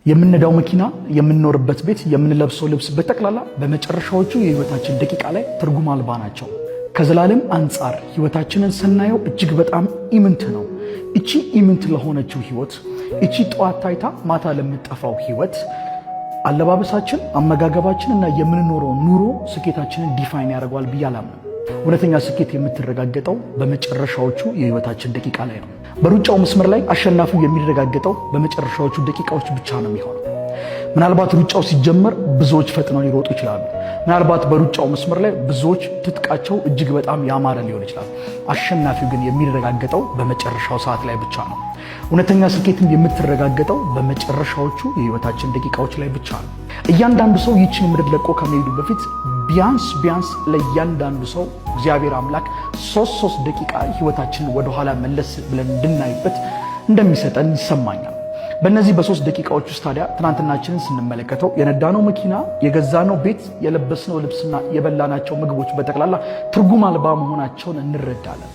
የምንነዳው መኪና፣ የምንኖርበት ቤት፣ የምንለብሰው ልብስ በጠቅላላ በመጨረሻዎቹ የህይወታችን ደቂቃ ላይ ትርጉም አልባ ናቸው። ከዘላለም አንጻር ህይወታችንን ስናየው እጅግ በጣም ኢምንት ነው። እቺ ኢምንት ለሆነችው ህይወት፣ እቺ ጠዋት ታይታ ማታ ለምትጠፋው ህይወት አለባበሳችን፣ አመጋገባችን እና የምንኖረው ኑሮ ስኬታችንን define ያደርገዋል ብዬ አላምንም። እውነተኛ ስኬት የምትረጋገጠው በመጨረሻዎቹ የህይወታችን ደቂቃ ላይ ነው። በሩጫው መስመር ላይ አሸናፊው የሚረጋገጠው በመጨረሻዎቹ ደቂቃዎች ብቻ ነው የሚሆነው። ምናልባት ሩጫው ሲጀመር ብዙዎች ፈጥነው ሊሮጡ ይችላሉ። ምናልባት በሩጫው መስመር ላይ ብዙዎች ትጥቃቸው እጅግ በጣም ያማረ ሊሆን ይችላል። አሸናፊው ግን የሚረጋገጠው በመጨረሻው ሰዓት ላይ ብቻ ነው። እውነተኛ ስኬትም የምትረጋገጠው በመጨረሻዎቹ የህይወታችን ደቂቃዎች ላይ ብቻ ነው። እያንዳንዱ ሰው ይህችን ምድር ለቆ ከመሄዱ በፊት ቢያንስ ቢያንስ ለእያንዳንዱ ሰው እግዚአብሔር አምላክ ሶስት ሶስት ደቂቃ ህይወታችንን ወደኋላ መለስ ብለን እንድናይበት እንደሚሰጠን ይሰማኛል። በእነዚህ በ3 ደቂቃዎች ውስጥ ታዲያ ትናንትናችንን ስንመለከተው የነዳነው መኪና፣ የገዛነው ቤት፣ የለበስነው ልብስና የበላናቸው ምግቦች በጠቅላላ ትርጉም አልባ መሆናቸውን እንረዳለን።